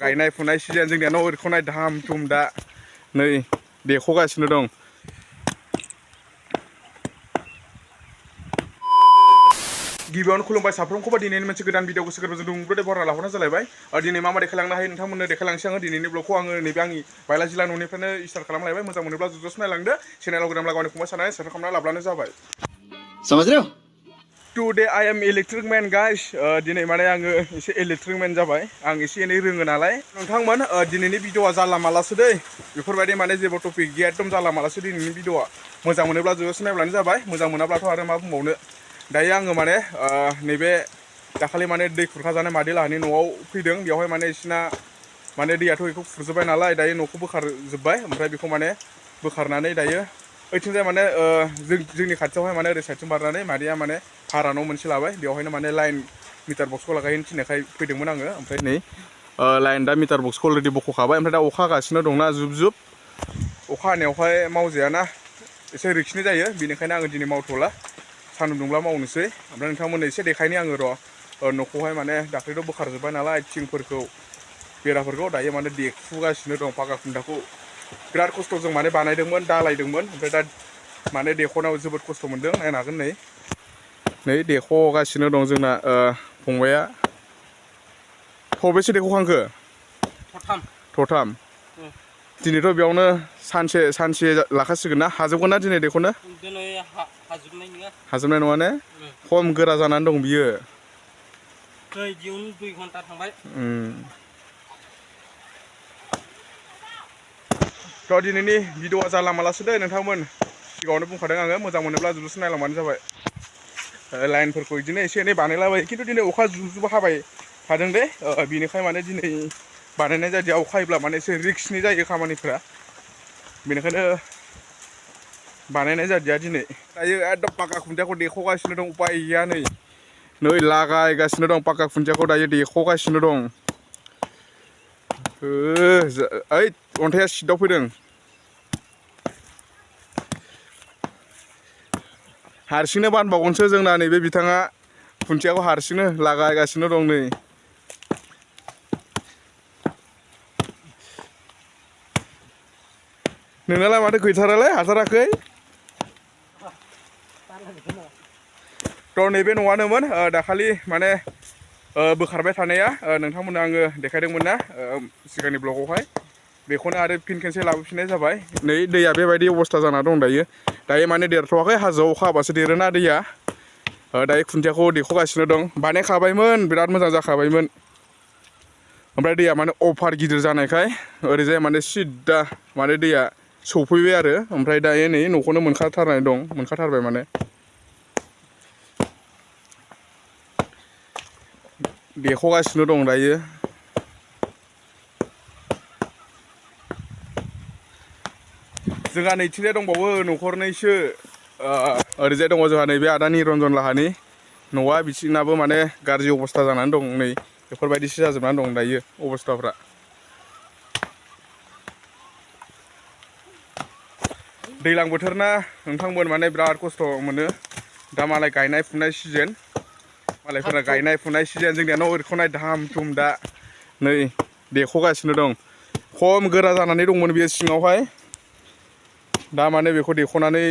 गायनाय फुनाय सिजन जोंनिया न' ओरखौनाय धाम थुम दा नै देख'गासिनो दं। गिबियावनो खुलुमबाय साफ्रोमखौबो दिनैनि मोनसे गोदान भिडिअ गोसो गोरबोजों दुंब्रुदै बहरा लाहरनाय जालायबाय। दिनै मा देखायलांनो हायो नोंथांमोननो देखायलांसै आङो दिनैनि ब्लगखौ आङो नैबे आंनि बायला जिल्ला न'निफ्रायनो स्टार्ट खालामलायबाय। मोजां मोनोब्ला जुजोस नायलांदो चेनेलाव गोदानब्ला गावनि फंबाय सानानै साबस्क्राइब खालामना लाब्लानो जाबाय। Today I am electric main guys. दिनै माने आङो एसे इलेक्ट्रिक मैन जाबाय। आं एसे एनै रोङो नालाय नोंथांमोन दिनैनि भिडिअआ जाला मालासो दै बेफोरबायदि माने जेबो टपिक गैया एकदम जाला मालासो दिनैनि भिडिअआ। मोजां मोनोब्ला जुजोस नायब्लानो जाबाय मोजां मोनाब्लाथ' आरो मा बुंबावनो। दायो आङो माने नैबे दाखालि माने दै खुरखाजानाय मादै लाहानि न'आव फैदों। बेवहाय माने बिसिना माने दैयाथ' बेखौ खुरजोब्बाय नालाय दायो न'खौ बोखारजोब्बाय। ओमफ्राय बेखौ माने बोखारनानै दायो ओइथिंजाय माने जोंनि खाथियावहाय माने ओरै साइडथिं बारनानै मादैया माने भारा न' मोनसे लाबाय। बेवहायनो माने लाइन मिटार बक्सखौ लागायनो थिननायखाय फैदोंमोन आङो। ओमफ्राय नै लाइन दा मिटार बक्सखौ अलरेडि बख'खाबाय। ओमफ्राय दा अखा हागासिनो दंना जुब जुब अखा हानायावहाय मावजायाना एसे रिक्सनि जायो। बेनिखायनो आङो दिनै मावथ'ला सान्दुं दुंब्ला मावनोसै। ओमफ्राय नोंथांमोननो एसे देखायनि आङो र' न'खौहाय माने दाख्लैथ' बोखारजोब्बाय नालाय थिंफोरखौ बेराफोरखौ दायो माने देखुगासिनो दं। फागा खुन्थाखौ बिराद खस्थ'जों माने बानायदोंमोन दालायदोंमोन। ओमफ्राय दा माने देखनायाव जोबोद खस्थ' मोनदों। नायनो हागोन नै देख'गासिनो दं जोंना फंबाया। खबेसे देख'खांखो? थ'थाम। दिनैथ' बेयावनो सानसे लाखासिगोन ना हाजोबगोन ना दिनै देखौनो? दिनै हाजोबनाय नङा ने? खम गोरा जानानै दं बियो। दियावनो 2 घन्टा थांबाय। थ' दिनैनि भिडिअआ जाला मालासो दै नोंथांमोन सिगाङावनो बुंखादों आङो मोजां मोनोब्ला जुलुस नायलांबानो जाबाय। लाइनफोरखौ बिदिनो एसे एनै बानायलाबायो खिन्थु दिनै अखा जुब जुब हाबाय थादों दे बेनिखाय माने दिनै बानायनाय जादिया। अखा हायोब्ला माने एसे रिक्सनि जायो खामानिफ्रा बेनिखायनो बानायनाय जादिया दिनै। दायो एकदम पाका खुन्थियाखौ देख'गासिनो दं उपाय गैया नै लागायगासिनो दं पाका खुन्थियाखौ दायो देख'गासिनो दं। ओइ अन्थाइआ सिटआव फैदों। हारसिंनो बानबावगोनसो जोंना नैबे बिथाङा खुन्थियाखौ हारसिंनो लागायगासिनो दं नै। नोंनालाय माथो गैथारालाय हाथाराखै? थ' नैबे न'आनोमोन दाखालि माने बोखारबाय थानाया नोंथांमोननो आङो देखायदोंमोन ना सिगांनि ब्लगावहाय। बेखौनो आरो फिन खेनसे लाबोफिननाय जाबाय। नै दैया बेबायदि अबस्था जाना दं दायो माने देरथ'वाखै हाजोआव अखा हाबासो देरोना दैया। दायो खुन्थियाखौ देख'गासिनो दं। बानायखाबायमोन बिराद मोजां जाखाबायमोन। ओमफ्राय दैया माने अभार गिदिर जानायखाय ओरैजाय माने सिद्दा माने दैया सौफैबाय आरो ओमफ्राय दायो नै न'खौनो मोनखाथारबाय माने। देख'गासिनो दं दायो। जोंहा नैथिंजाय दंबावो न'खरनैसो ओरैजाय दङ जोंहा नैबे आदा निरन्जन लाहानि न'आ बिसिनाबो माने गाज्रि अबस्था जानानै दं। नै बेफोरबायदिसो जाजोबनानै दं दायो अबस्थाफ्रा। दैज्लां बोथोर ना नोंथांमोन माने बिराद खस्थ' मोनो। दा मालाय गायनाय फुनाय सिजोन मालायफोरा गायनाय फुनाय सिजोन जोंनिया न' ओरखौनाय धाम थुम दा नै देख'गासिनो दं। खम गोरा जानानै दंमोन बेयो सिङावहाय। दा माने बेखौ देख'नानै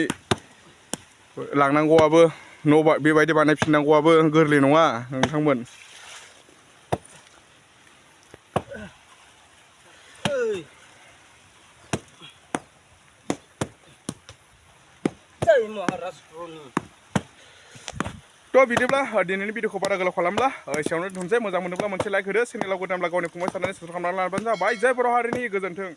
लांनांगौआबो न' बेबायदि बानायफिननांगौआबो गोरलै नङा नोंथांमोन। थ' बिदिब्ला दिनैनि भिडिअखौ बारा गोलाव खालामला एसेयावनो दोनसै। मोजां मोनोब्ला मोनसे लाइक होदो। चेनेलाव गोदानब्ला गावनि फंबाय साननानै साबस्क्राइब खालामनानै लाबानो जाबाय। जय बर' हारिनि गोजोन्थों।